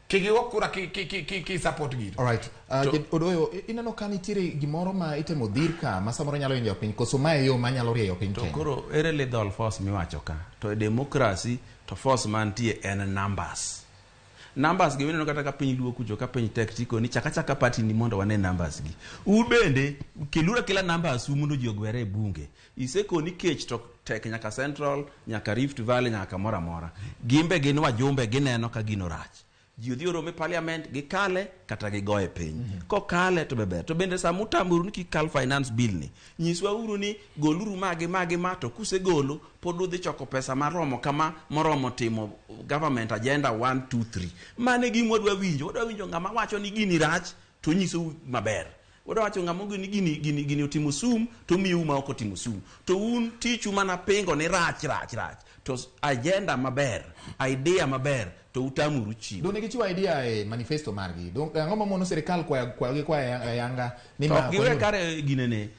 Kik igo kura ki support gino. Alright. Odoyo, ineno ka nitiere gimoro ma itemo dhir ka ma samoro nyalo hinyo piny, koso mae e yo manyalo rieyo piny To Kenya? koro ere lethal force miwacho ka? To e democracy to force mantie en numbers. Numbers gi mineno kata ka piny luo kucho ka piny tek tiko ni chaka chaka party ni mondo wane numbers gi. Un bende keluru akela numbers u mondo ji ogwere e bunge. Isekoni kech to tek nyaka Central, nyaka Rift Valley, nyaka kamoro amora. Gimbe gin wajumbe gineno ka gino rach. Ji odhi orome parliament gikale kata gigoye piny. Kokale to be ber. To bende sama utamuru ni kik kal finance bill ni, nyiswa uru ni goluru ma gi ma gi ma to kusegolo pod udhi choko pesa maromo kama moromo timo government agenda 1 2 3. Mano e gima wadwa winjo. Wadwa winjo ng'ama wacho ni gini rach to onyisou maber. Wadwa wacho ng'ama ogeno ni gini otimo sum to omiyou ma ok otimo sum. To un tichu mana pingo ni rach rach rach. To agenda maber, idea maber to utamuru chiwo. Donge gichiwo idea e manifesto margi? Ang'o mamono sirikal kwayo gi kwayo ayanga ni To ma ok giwe konyo- kare ginene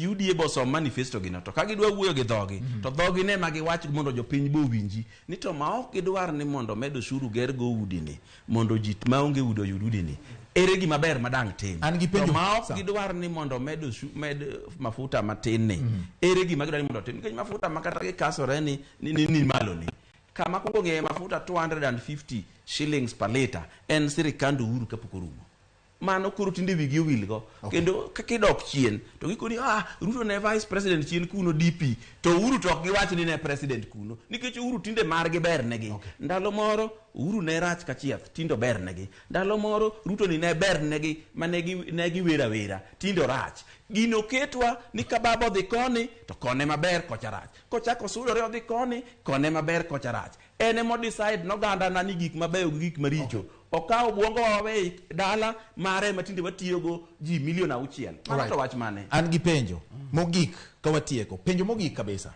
UDA bosom manifesto gino to ka gidwa wuoyo gi dhogi to dhogi ne ma giwach mondo jopiny bo owinji ni to ma ok gidwar ni mondo med osuru ger go udi ni mondo ji maonge udi oyud udi ni ere gima ber ma dang' tim An gi penjo- to ma ok Sawa. gidwar ni mondo med mafuta matin ni ere gima gidwar ni mondo otim nikech mafuta ma kata gikasore ni malo ni kama kuongo ng'eye mafuta 250 shillings per liter en sirikand Uhuru kapok orumo. Mano koro tinde wigi owilgo. Kendo kidok chien to gikoni Ruto ne vice president chien kuno DP to Uhuru to ok giwach ni ne president kuno nikech Uhuru tinde margi ber negi. Ndalo moro Uhuru ne rach ka chieth tinde ober negi. Ndalo moro Ruto ni ne ber negi ma ne giwer awera tinde orach. Gino ketwa ni ka baba odhi koni to kone maber kocha rach. Kochako sudore odhi koni kone maber kocha rach. En emo decide noganda na ni gik mabeyo gi gik maricho. Okawo obwongo wa wawe dala mare ma tinde watiyogo ji milion 6. Mano to wach mane? An gi penjo mogik ka watieko. Penjo mogik kabisa.